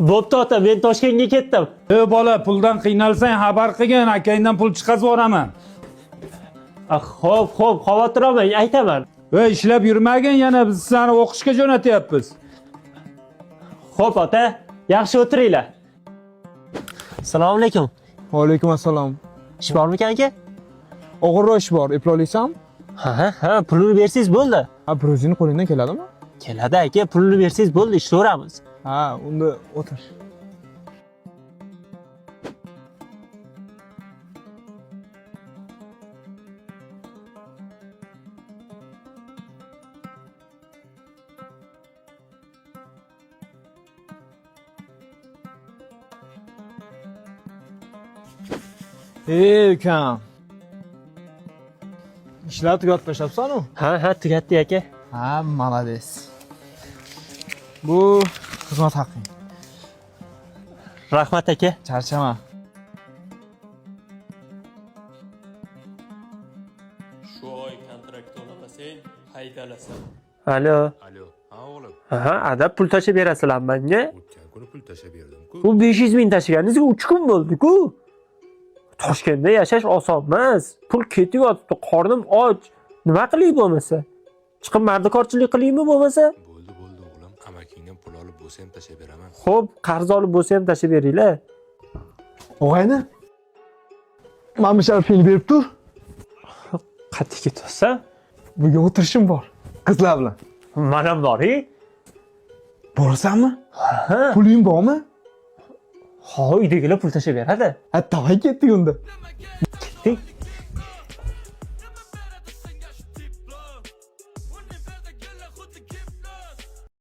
Bo'pti ota, men Toshkentga ketdim. Ey bola, puldan qiynalsang xabar qilgin, akangdan pul chiqazib yuboraman. Xo'p, xo'p, xavotir olmang, aytaman. Ey, ishlab yurmagin, yana biz seni o'qishga jo'natyapmiz. Xo'p ota, yaxshi o'tiringlar. Assalomu alaykum. Va alaykum assalom. Ish bormikan aka? Og'irroq ish bor, eploliysanmi? Ha, pulini bersangiz bo'ldi. Ha, bir o'zingni qo'lingdan keladimi? Keladi aka, pulini bersangiz bo'ldi, ishlayveramiz. Ha, unda o'tir. Ey ukam. Ishlar tugatib tashlabsan-u. Ha, tugatdi aka. Ha, молодец. Bu xizmat haqing. Rahmat aka. Charchama. Shu oy kontrakt to'lamasang, haydalasan. Alo. Alo, ha o'g'lim, Aha, adab pul tashlab berasizlar menga. o'tgan kuni pul tashlab berdim-ku. Bu 500 ming tashlaganingizga 3 kun bo'ldi-ku. Toshkentda yashash oson emas. Pul ketib yotibdi, qornim och. Nima qilay bo'lmasa? Chiqib mardikorchilik qilaymi bo'lmasa? Bo'ldi, bo'ldi o'g'lim, amakingdan pul olib bo'lsa ham tashlab beraman. Xo'p, qarz olib bo'lsa ham tashlab beringlar. Og'ayni. Mana bu sharpingni berib tur. Qayerga ketyapsan? Bugun o'tirishim bor. Qizlar bilan. Man ham boring. Borasanmi? Ha, Puling bormi? ha, uydagilar pul tashlab beradi. Ha, davay ketdik unda. Ketdik.